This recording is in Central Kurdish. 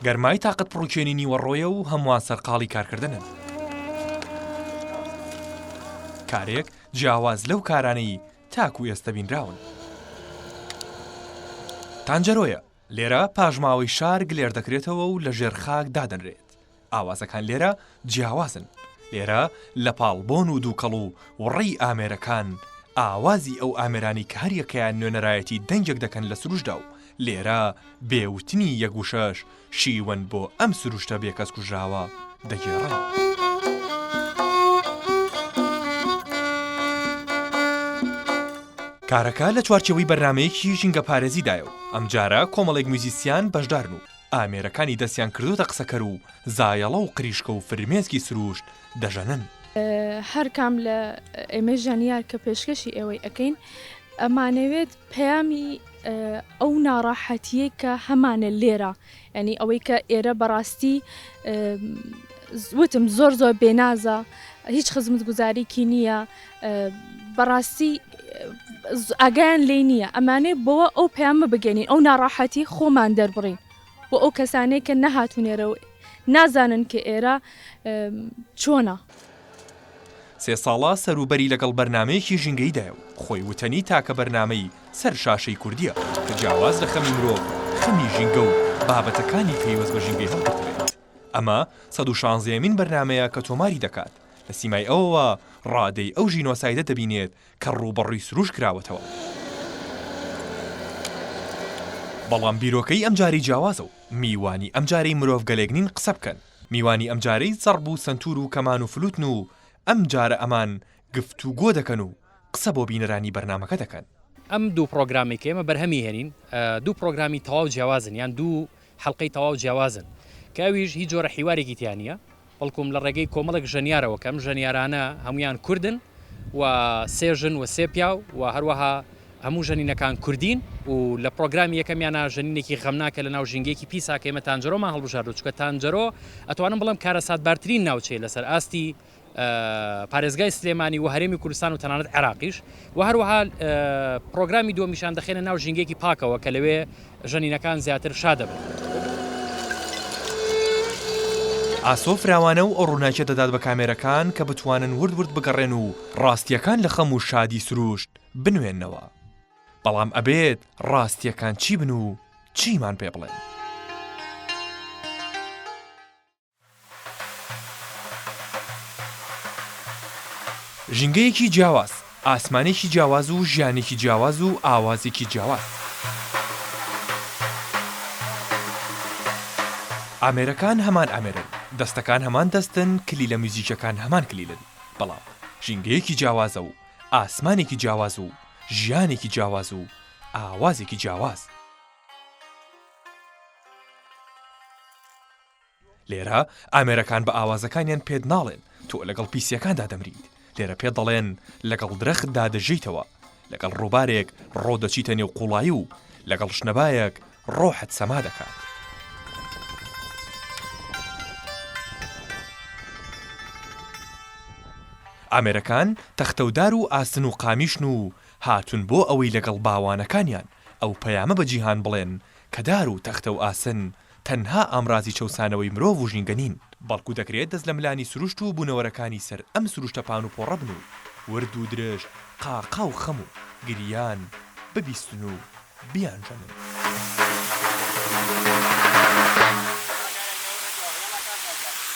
گەرمای تاقەت پڕوکێنی نیوەڕۆیە و هەمووان سەرقاڵی کارکردنن. کارێک جیاواز لەو کارانەی تاکو ئێستە بینراون. تانجەرۆیە، لێرە پاشماوەی شار گلێر دەکرێتەوە و لەژێر خاک دادەنرێت. ئاوازەکان لێرە جیاوازن، لێرە لە پاڵ بۆن و دووکەڵ و وڕەی ئامێرەکان، ئاوازی ئەو ئامێرانەی کە هەریەکەیان نوێنەرایەتی دەنگێک دەکەن لە سروشتدا و لێرە بێ وتنی یەک وشەش شیوەن بۆ ئەم سروشتە بێکەس کوژراوە دەگێڕن. کارەکە لە چوارچێوەی بەرنامەیەکی ژینگەپارێزیدایە و ئەمجارە کۆمەڵێک میوزیسیان بەشدارن و ئامێرەکانی دەستیان کردۆتە قسەکەر و زایەڵە و قریشکە و فرمێسکی سروشت دەژەنن. هەر کام لە ئێمەی ژەنیار کە پێشکەشی ئێوەی ئەکەین ئەمانەوێت پەیامی ئەو ناڕاحەتیەی کە هەمانە لێرە یانی ئەوەی کە ئێرە بەڕاستی وتم زۆر زۆر بێنازە هیچ خزمەتگوزاریکی نییە بەڕاستی ئاگایان لێی نییە ئەمانێ بۆوە ئەو پەیامە بگەێنین ئەو ناڕاحەتی خۆمان دەربڕین بۆ ئەو کەسانەی کە نەهاتوون ئێرە و نازانن کە ئێرە چۆنە. سێ ساڵە سەروبەری لەگەڵ بەرنامەیەکی ژینگەییدایە و خۆی وتەنی تاکە بەرنامەی سەر شاشەی کوردییە کە جیاواز لە خەمی مرۆڤ خەمی ژینگە و بابەتەکانی پەیوەست بە ژینگەی هەڵگرتبێت. ئەمە سەدوشانزەیەمین بەرنامەیە کە تۆماری دەکات، لە سیمای ئەوەوە ڕادەی ئەو ژینۆسایدە دەبینێت کە ڕووبەڕووی سروشت کراوەتەوە. بەڵام بیرۆکەی ئەمجارەی جیاوازە و میوانی ئەمجارەی مرۆڤگەلێک نین قسە بکەن، میوانی ئەمجارەی زەڕب و سەنتوور و کەمان و فلوتن و ئەمجارە ئەمان گفتوگۆ دەکەن و قسە بۆ بینەرانی بەرنامەکە دەکەن. ئەم دوو پڕۆگرامەی کە ئێمە بەرهەمی هێنین دوو پڕۆگرامی تەواو جیاوازن یان دوو حەڵقەی تەواو جیاوازن کە ئەویش هیچ جۆرە حیوارێکی تیا نییە بەڵکوم لە ڕێگەی کۆمەڵێک ژەنیارەوە کە ئەم ژەنیارانە هەموویان کوردن و سێ ژن و سێ پیاو و هەروەها هەموو ژەنینەکان کوردین و لە پرۆگرامی یەکەمیانە ژەنینێکی غەمناکە لە ناو ژینگەیەکی پیسا کە ئێمە تانجەرۆمان هەڵبژاردووە چونکە تانجەرۆ ئەتوانم بڵێم کارەساتبارترین ناوچەیە لەسەر ئاستی پارێزگای سلێمانی و هەرێمی کوردستان و تەنانەت عێراقیش و هەروەها پرۆگرامی دووەمیشان دەخێنە ناو ژینگەیەکی پاکەوە کە لەوێ ژەنینەکان زیاتر شاد دەبن. ئاسۆ فراوانە و ئەو ڕووناکیە دەدات بە کامێرەکان کە بتوانن ورد ورد بگەڕێن و ڕاستیەکان لە خەم و شادی سروشت بنوێننەوە. بەڵام ئەبێت ڕاستیەکان چی بن و چیمان پێ بڵێن؟ ژینگەیەکی جیاواز، ئاسمانێکی جیاواز و ژیانێکی جیاواز و ئاوازێکی جیاواز. ئامێرەکان هەمان ئامێرن، دەستەکان هەمان دەستن، کلیلە میوزیکیەکان هەمان کلیلن، بەڵام ژینگەیەکی جیاوازە و ئاسمانێکی جیاواز و ژیانێکی جیاواز و ئاوازێکی جیاواز. لێرە ئامێرەکان بە ئاوازەکانیان پێت ناڵێن تۆ لەگەڵ پیسیەکاندا دەمریت، لێرە پێت دەڵێن لەگەڵ درەختدا دەژیتەوە، لەگەڵ ڕووبارێک ڕۆ دەچیتە نێو قوڵایی و لەگەڵ شنەبایەک ڕۆحت سەما دەکات. ئامێرەکان تەختە و دار و ئاسن و قامیشن و هاتوون بۆ ئەوەی لەگەڵ باوانەکانیان ئەو پەیامە بە جیهان بڵێن کە دار و تەختە و ئاسن تەنها ئامرازی چەوسانەوەی مرۆڤ و ژینگە نین، بەڵکو دەکرێت دەست لە ملانی سروشت و بوونەوەرەکانی سەر ئەم سروشتە پانوپۆڕە بن و ورد و درشت قاقا و خەم و گریان ببیستن و بیانژەنن.